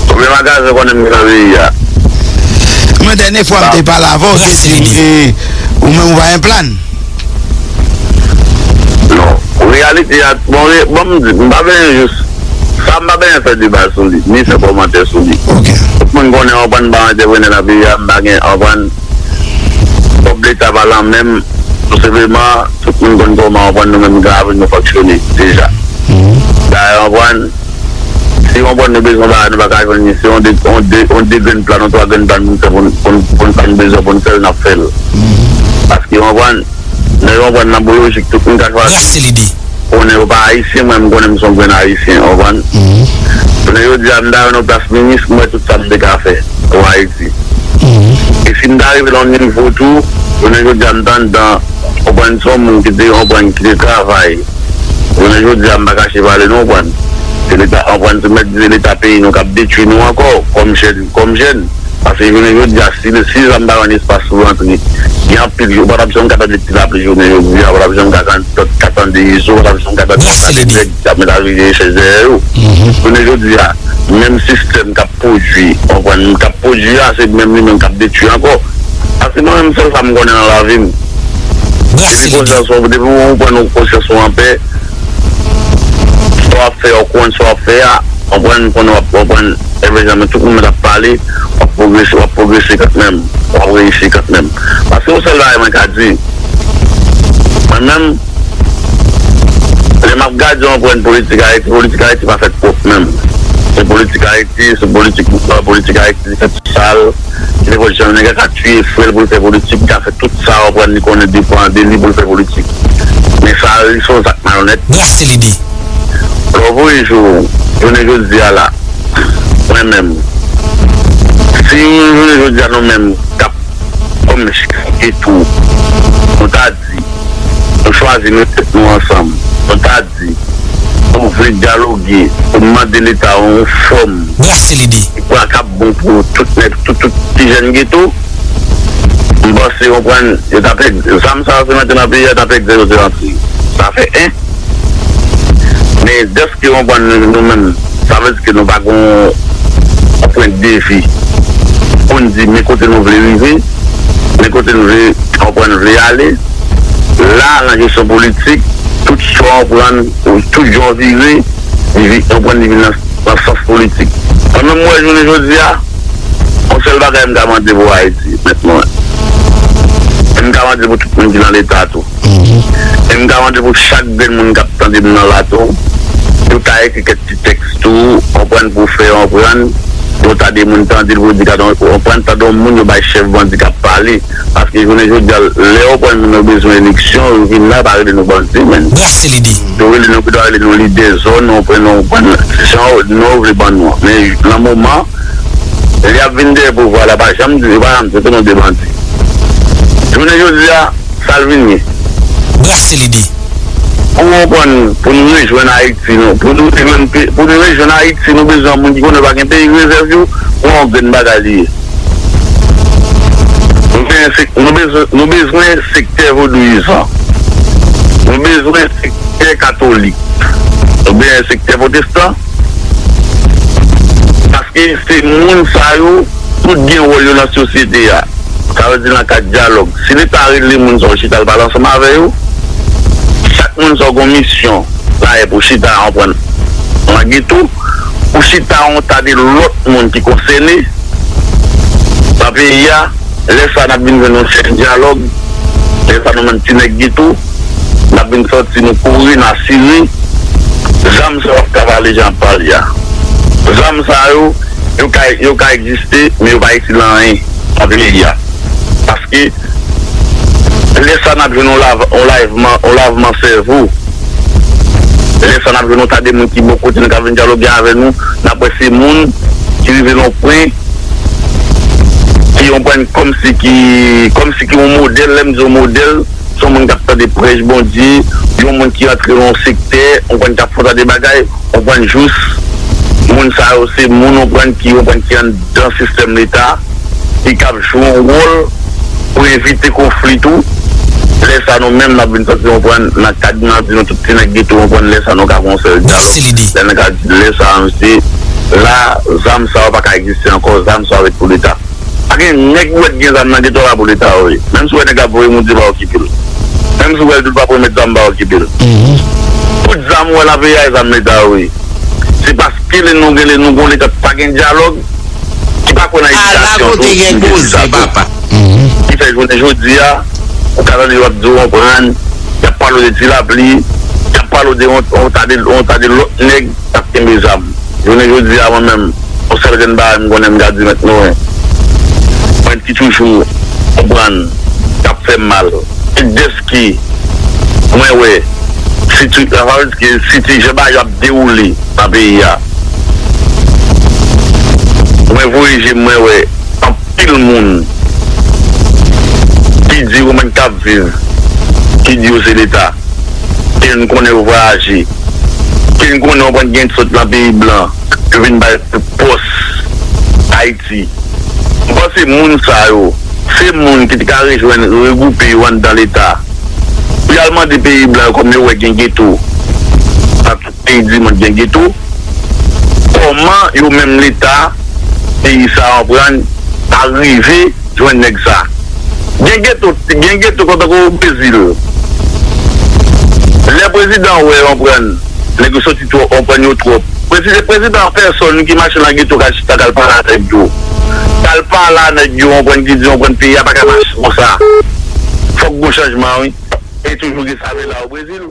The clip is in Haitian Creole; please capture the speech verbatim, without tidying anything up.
Konbyen magazen w konnen m gen nan peyi a? Mwen, dènye fwa m te pale avè w, ou te di m ke ou menm ou pa gen plan. Non. Reyalite a, bon, re- bon, m di, m pa bezwen jis, sa m pa bezwen fè deba sou li, ni fè kòmantè sou li. Tout moun konnen, w konprann, m pa yon antreprenè nan peyi a, m pa gen, w konprann, kòb leta pa lan menm, tou senpleman, tout moun konn kòman, w konprann, nou menm, Gran Ravin, nou fonksyone deja. Dayè, w konprann, si, w konprann, nou bezwen bagay, nou pa ka jwenn li, se yon de, yon de, yon de grenn plan, yon twa grenn plan pou n fè, pou n, pou n, pou n, sa n bezwen pou n fè l, n ap fè l. Paske, w konprann, nèg, w konprann, nan bon lojik, tout moun ka chwazi. Konnen yo pa ayisyen, mwen, m konnen m se yon grenn ayisyen, w konprann? Jounen jodi a, m ta jwenn yon plas minis, m wè tout sa m te ka fè pou Ayiti. E si m ta rive nan yon nivo tou, jounen jodi a, m ta anndan, w konprann, se yon moun ki te, w konprann, ki te travay. Jounen jodi a, m pa kache pale, non, w konprann. Se leta, w konprann, se mèt di se leta peyi nou k ap detwi nou ankò, kòm jèn, kòm jèn. Paske jounen jodi a, si, si zam pa jwenn espas pou rantre, gen anpil, ou pa t ap janm ka tande ti lapli jounen jodi a, ou pa t ap janm ka, ka tande izo, ou pa t ap janm ka tande nèg k ap met al vide chèz dèyè yo. Jounen jodi a, menm sistèm k ap pwodui, w konprann, k ap pwodui a, se menm li menm k ap detwi ankò. Paske mwen menm, sèl sa m konnen nan lavi m. Depi konsyans ou, depi ou pran yon konsyans ou anpè, sa w ap fè, ou konn sa w ap fè a, w konprann, konn w ap, w konprann, e Benjamin, tout moun mèt ap pale, w ap pwogrese, w ap pwogrese kanmenm, w ap reyisi kanmenm. Paske yon sèl bagay mwen ka di, mwen menm, lè m ap gade, w konprann, politik Ayiti, politik Ayiti pa fèt pwòp menm. Se politik Ayiti, se politik, politik Ayiti, se fèt sal, ki nenpòt jan nèg la ka tiye frè l pou l fè politik, ka fè tout sa, w konprann, li konnen depann de li pou l fè politik. Men sa, li se yon zak malonèt. Brase lide. Lè w voye jou, jounen jodi a la, mwen menm, si jounen jodi a nou menm k ap kòm chèf de tou, nou ta di, nou chwazi met tèt nou ansanm, nou ta di, nou vle dyaloge, pou n mande Leta yon fòm ki pou, k ap bon pou tout nèg, tout, tout ti jèn geto. M panse, w konprann, yo t ap, zam sa yo se mete nan peyi a, t ap egzèse yo te rantre. Sa fè en. Men dèske, w konprann, nou, nou menm, sa vle di ke nou pa gen yon pwen de vi pou n di men kote nou vle rive, men kote nou vle, w konprann, vle ale. La, nan jesyon politik, tout sa w konprann, tout jan w vire, li vi-, w konprann, li vin nan, nan sans politik. Mwen menm, m wè jounen jodi a, yon sèl bagay m ka mande pou Ayiti, mèt mwen. E m ka mande pou tout moun ki nan Leta tou. E m ka mande pou chak grenn moun k ap tande m nan la tou, yo ta ekri kèk ti tèks tou, w konprann, pou fè, w konprann, pou ta de moun tande l, pou di, gade, w konprann, tande yon moun yo bay chèf bandi k ap pale. Paske jounen jodi a, lè w konprann moun yo bezwen eleksyon, yo vin la, pa rele nou bandi, men. Yo rele nou, yo rele nou lidè zòn, w konprann, w konprann, jan non yo vle ban nou an. Men nan moman, lè y ap vin dèyè pouvwa la, pa janm di, yo pa janm di, se non de bandi. Jounen jodi a, sa l vin ye. Brase lide. Pou w konprann, pou nou rejwenn Ayiti, nou, pou nou rejwenn, pou nou rejwenn Ayiti, nou bezwen yon moun ki konnen pa gen peyi rezèv yo, pou yon grenn bagay li ye. Nou bezwen sek-, nou bezwen, nou bezwen sektè vodouyizan. Nou bezwen sektè katolik. Nou bezwen sektè pwotestan. Paske se moun sa yo, tout gen wòl yo nan sosyete a. Sa vle di nan kad dyalòg. Si Leta rele moun sa yo chita, l pale ansanm avè yo, chak moun sa yo gen yon misyon, dayè pou chita, w konprann, nan geto, pou chita yon ta de lòt moun ki konsène nan peyi a. Lè sa a, n ap vin jwenn yon chèf dyalòg. Lè sa a, nou menm ti nèg geto, n ap vin santi nou kore, n asire. Zam sa yo ap ka pale jan ap pale a. Zam sa yo, yo ka, yo ka egziste, men yo pa itil anyen nan peyi a. Paske, lè sa a, n ap jwenn yon lav-, yon lavman, yon lavman sèvo. Lè sa a, n ap jwenn yon ta de moun ki bò kote nou, k ap vin dyaloge avè nou, n ap wè se moun ki rive nan yon pwen ki, w konprann, kòmsi ki, kòmsi ki yon modèl, lè m di yon modèl, se yon moun k ap tande prèch Bondye, yon moun ki antre nan yon sektè, w konprann, k ap fè yon ta de bagay, w konprann, jis moun sa yo, se moun, w konprann, ki, w konprann, ki anndan sistèm Leta, ki kab jwe yon wòl pou evite konfli tou. Lè sa a, nou menm, n ap vin santi, w konprann, nan kad, n ap di nou tout ti nèg geto, w konprann, lè sa a, nou ka fè yon sèl dyalòg. Lè n ka di, lè sa a, mesye, la, zam sa yo pa ka egziste ankò, zam sa yo ret pou Leta. Pa gen nèg ou wè ki gen zam nan geto a, pa pou Leta yo ye. Menm si w wè nèg la ap voye moun, se pa yo ki pile. Menm si w wè l tou pa pran met zam, pa yo ki pile. Tout zam ou wè la peyi a, e zam Leta yo ye. Se paske lè nou gen, lè nou gon Leta, pa gen dyalòg, ki pa kwè nan edikasyon tou, ki gen sa tou. Ki fè jounen jodi a, ou ka tande yo ap di w konprann, y ap pale w de Ti Lapli, y ap pale w de yon, yon ta de, yon ta de lòt nèg k ap kenbe zam. Jounen jodi a, mwen menm, yon sèl grenn bagay m konnen m ka di Mèt Noen. Mwen ki toujou konprann k ap fè m mal. E dèske mwen wè siti-, sa vle di ke siti-, jan bagay yo ap dewoule nan peyi a. Mwen voye je m, mwen wè anpil moun ki di yo menm k ap viv, ki di yo se Leta, ke n konnen yo vwayaje, ke n konnen yo pran gen sot nan peyi blan, yo vin bay pòs Ayiti. M panse moun sa yo, se moun ki te ka rejwenn, regwoupe yo anndan Leta, pou y al mande peyi blan yo kòman yo wè gen geto. Peyi di mond gen geto, kòman yo menm Leta peyi sa a, konprann, pa rive jwenn nèg sa? Gen geto, gen geto kontan kou Brezil. Lè prezidan wè, konprann, nèg yo soti twòp, konprann, yo twòp. Prezidan, prezidan an pèsòn ki mache nan geto k al chita, k al pale a nèg yo. K al pale a nèg yo, konprann, ki di, konprann, peyi a pa ka mache konsa. Fòk gon chanjman, wi. E toujou gen sa vle la o Brezil.